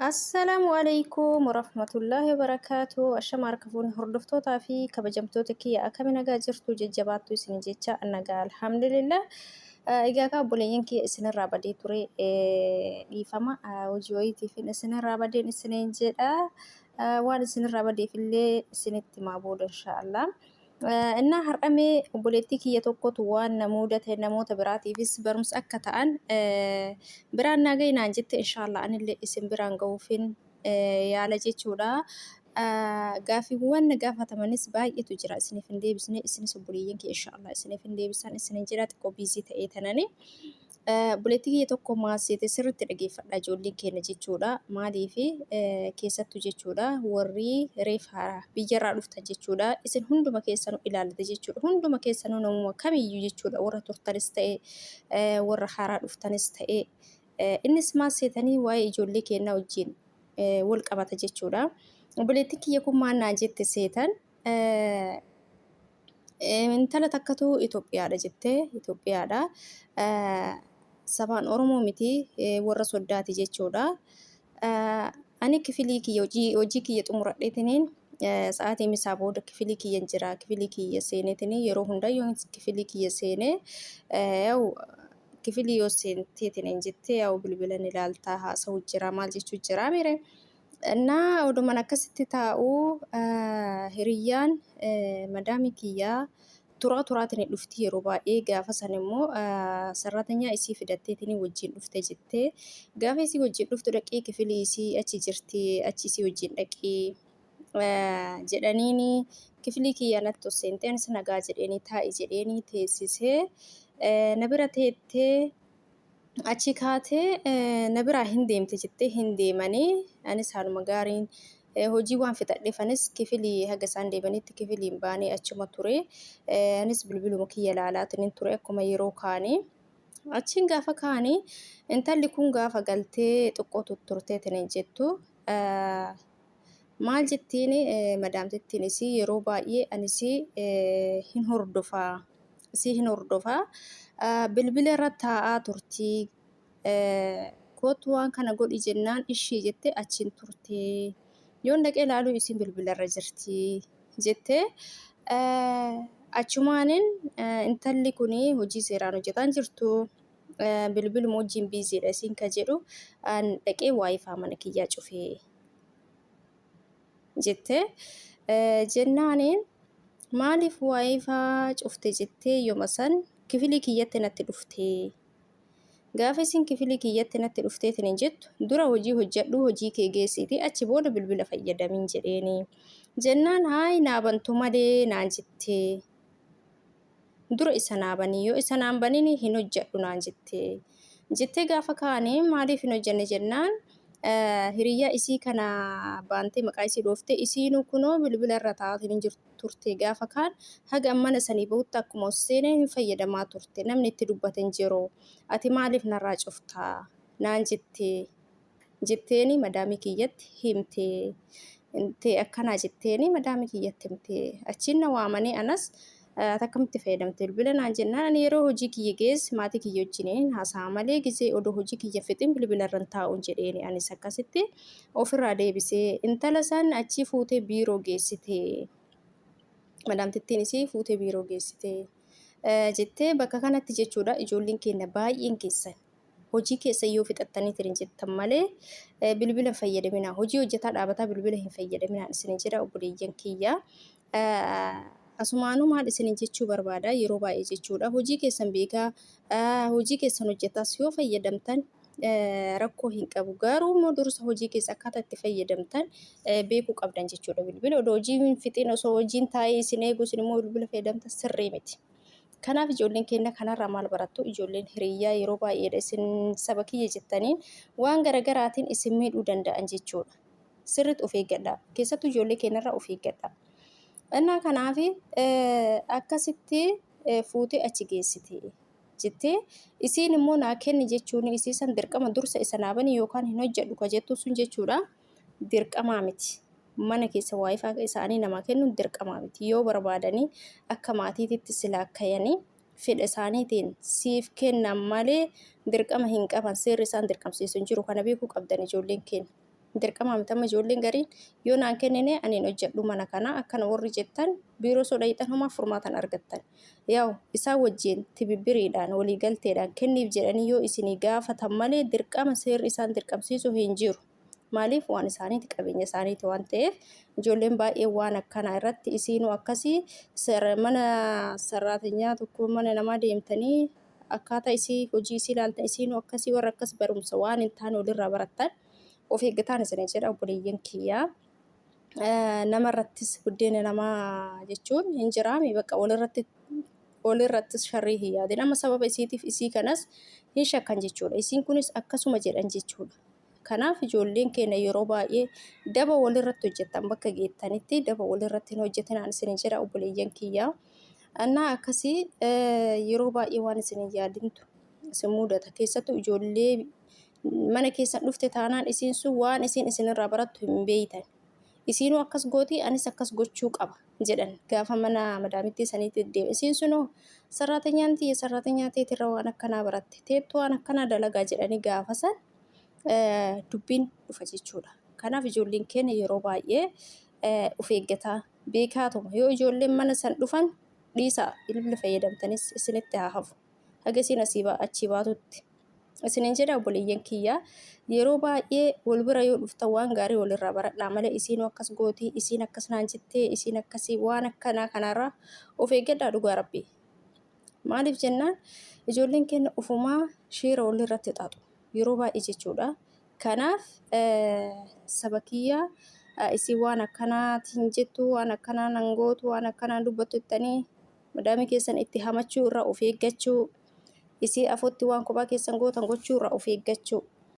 Assalaamu alaikum warahmatullaahi wabarakaatu. Ashama harka fuuni hordoftootaa fi kabajamtoota kiyya akkami nagaa jirtu jajjabaattu isin jecha nagaa alhamdulillah. Egaa kaa obboleeyyan kiyya isinirraa badee ture dhiifama hojii wayiitiif isinirraa badeen isiniin jedha. Waan isinirraa badeef illee isinitti himaa booda inshaallah. Innaa har'a mee obboleettii kiyya tokkotu waan na muudate namoota biraatiifis barumsa akka ta'an biraan naa gahi naan jette inshaallah anillee isin biraan gahuufin yaala jechuudha. Gaaffiiwwan na gaafatamanis baay'eetu jira isiniif hin deebisne isinis obboleeyyan kiyya inshaallah isiniif hin deebisan isinin jira xiqqoo biizii ta'ee tanani. Obboleettii kiyya tokko maal seete sirriitti dhageeffadha ijoolleen keenya jechuudha. Maaliif keessattuu jechuudha warri reef haaraa biyyarraa dhuftan jechuudha. Isin hunduma keessanuu ilaallata jechuudha. Hunduma keessanuu namuma kamiyyuu jechuudha warra turtanis ta'e warra haaraa dhuftanis ta'e innis maal seetanii waa'ee ijoollee keenyaa wajjin wal qabata jechuudha. Obboleettiin kiyya kun maal naan jette seetan Intala takkatu Itoophiyaadha jette. Itoophiyaadha. Sabaan Oromoo miti warra soddaati jechuudha. Ani kifilii kiyya hojii kiyya xumuradheetiniin sa'aatii misaa booda kifilii kiyyan jira. Kifilii kiyya seeneetiniin yeroo hundayyuu kifilii kiyya seenee yaa'u kifilii yoo seenteetiniin jettee yaa'u bilbila ni ilaaltaa haasa'u jira maal jechuu jira mire. Innaa oduman akkasitti taa'u hiriyyaan madaamii kiyyaa turaa turaatiin dhufti yeroo baay'ee gaafa san immoo sarraatanyaa isii fidatteetiin wajjin dhufte jettee gaafa isii wajjin dhuftu dhaqii kifilii isii achi jirti achi isii wajjin dhaqii jedhaniini kifilii kiyya natti ol seentee anis nagaa jedheenii taa'i jedheenii teessisee na bira teettee Achi kaatee na biraa hin deemte jettee hin deemanii anis haaluma gaariin hojii waan fixadheef anis kifilii haga isaan deemanitti kifilii hin baanee achuma ture. Anis bilbiluma kiyya ilaalaatiin ture akkuma yeroo kaanii. Achiin gaafa kaanii intalli kun gaafa galtee xiqqoo tutturteetiin hin jettu. Maal jettiin madaamtittiin isii yeroo baay'ee ani isii hin hordofa isii hin hordofa bilbila irra taa'aa turti koottu waan kana godhi jennaan ishii jette achiin turte yoon dhaqee ilaaluu isiin bilbila irra jirti jette achumaanin intalli kun hojii seeraan hojjetaan jirtu bilbiluma wajjin biiziidha isiin ka jedhu an dhaqee waayifaa mana kiyyaa cufee jette jennaaniin maaliif waayifaa cufte jettee yoma san kifilii kiyyatti natti dhufte. Gaafa isin kifilii kiyyatti natti dhufteetiin hin jettu dura hojii hojjedhu hojii kee geessiiti achi booda bilbila fayyadamin jedheeni. Jennaan haay naa bantu malee naan jette. Dura isa naa bani yoo isa naan banini hin hojjedhu naan jette. Jettee gaafa kaane maaliif hin hojjenne jennaan hiriyyaa isii kana baantee maqaa isii dhooftee isiinuu kunoo bilbila irra taa'aatiin hin jirtu turte gaafa kaan haga mana sanii bahutti akkuma ol seenee hin fayyadamaa turte namni itti dubbate hin jiru ati maaliif narraa cuftaa naan jette jetteeni madaamii kiyyatti himte. Te akkanaa jetteeni madaamii kiyyatti himte. Achiin na waamanii anas ati akkamitti fayyadamte bilbila naan jennaan ani yeroo hojii kiyya geesse maatii kiyya wajjiniin haasa'a malee gisee odoo hojii kiyya fixin bilbila irra hin taa'uun jedheeni anis akkasitti ofirraa deebisee intala san achii fuutee biiroo geessite. Madaamtittiin isii fuutee biiroo geessite. Jettee bakka kanatti jechuudha ijoolleen keenya baay'een keessan. Hojii keessan yoo fixattaniitiin hin jettan malee bilbila hin fayyadaminaa. Hojii hojjetaa dhaabataa bilbila hin fayyadaminaa isin jedha obboleeyyan kiyya. Asumaanuu maal isinin jechuu barbaada yeroo baay'ee jechuudha. Hojii keessan beekaa hojii keessan hojjetaas yoo fayyadamtan rakkoo hin qabu. Garuu immoo dursa hojii keessa akkaataa itti fayyadamtan beekuu qabdan jechuudha. Bilbila odoo hojii hin fixin osoo hojiin taa'ee isin eegu isin immoo bilbila fayyadamtan sirrii miti. Kanaaf ijoolleen keenya kanarraa maal barattu? Ijoolleen hiriyyaa yeroo baay'eedha isin saba kiyya jettaniin waan garagaraatiin isin miidhuu danda'an jechuudha. Sirriitti of eeggadhaa. Keessattuu ijoollee keenyarraa of eeggadhaa. Innaa kanaaf akkasitti fuutee achi geessite jettee isiin immoo naa kenni jechuun isii san dirqama dursa isa naa bani yookaan hin hojjedhu ka jettu sun jechuudha dirqamaa miti. Mana keessa wifi isaanii namaa kennuun dirqamaa miti. Yoo barbaadanii akka maatiititti si laakkayanii fedha isaaniitiin siif kennan malee dirqama hin qaban. Seerri isaan dirqamsiisu hin jiru. Kana beekuu qabdan ijoolleen keenya. Dirqamaa miti amma ijoolleen gariin yoo naan kennine ani hin hojjedhu mana kana akkana warri jettan biiroo soo dhayxan homaa furmaatan argattan. Yaw isaan wajjin tibibbiriidhaan walii galteedhaan kenniif jedhanii yoo isinii gaafatan malee dirqama seerri isaan dirqamsiisu hin jiru. Maaliif waan isaaniiti qabeenya isaaniiti waan ta'eef ijoolleen baay'ee waan akkanaa irratti isiinuu akkasii mana sarraatinyaa tokko mana namaa deemtanii akkaataa isii hojii isii ilaaltan isiinuu akkasii warra akkas barumsa waan hin taane walirraa barattan of eeggataan isin jedha obboleeyyan kiyyaa. Nama irrattis buddeena namaa jechuun hin jiraami bakka walirratti walirrattis sharrii hin yaadin. Amma sababa isiitiif isii kanas hin shakkan jechuudha. Isiin kunis akkasuma jedhan jechuudha. Kanaaf ijoolleen keenya yeroo baay'ee daba walirratti hojjettan bakka geettanitti daba walirratti hin hojjetinaan isin jedha obboleeyyan kiyyaa. Annaa akkasii yeroo baay'ee waan isin hin yaadintu isin mudata. Keessattuu ijoollee mana keessan dhufte taanaan isiin sun waan isiin isinirraa barattu hin beeytan. Isiinuu akkas gooti anis akkas gochuu qaba jedhan gaafa mana madaamittii saniitti deema. Isiin sunoo sarraatanyaan tiyya sarraatanyaa teetirra waan akkanaa baratte teettu waan akkanaa dalagaa jedhanii gaafa san dubbiin dhufa jechuudha. Kanaaf ijoolleen keenya yeroo baay'ee of eeggataa beekaatuma yoo ijoolleen mana san dhufan dhiisaa bilbila fayyadamtanis isinitti haa hafu. Haga isiin asii achii baatutti. Isinin jedha obboleeyyan kiyya yeroo baay'ee wal bira yoo dhuftan waan gaarii walirraa baradhaa malee isiinuu akkas gootii isiin akkas naan jettee isiin akkasii waan akkanaa kanarraa of eeggadhaa dhugaa rabbii. Maaliif jennaan ijoolleen keenya ofumaa shiira walirratti xaxu yeroo baay'ee jechuudha. Kanaaf saba kiyya isiin waan akkanaatiin jettu waan akkanaa nan gootu waan akkanaan dubbattu jettanii madaamii keessan itti hamachuu irraa of eeggachuu isii afotti waan kophaa keessan gootan gochuu irraa of eeggachuu.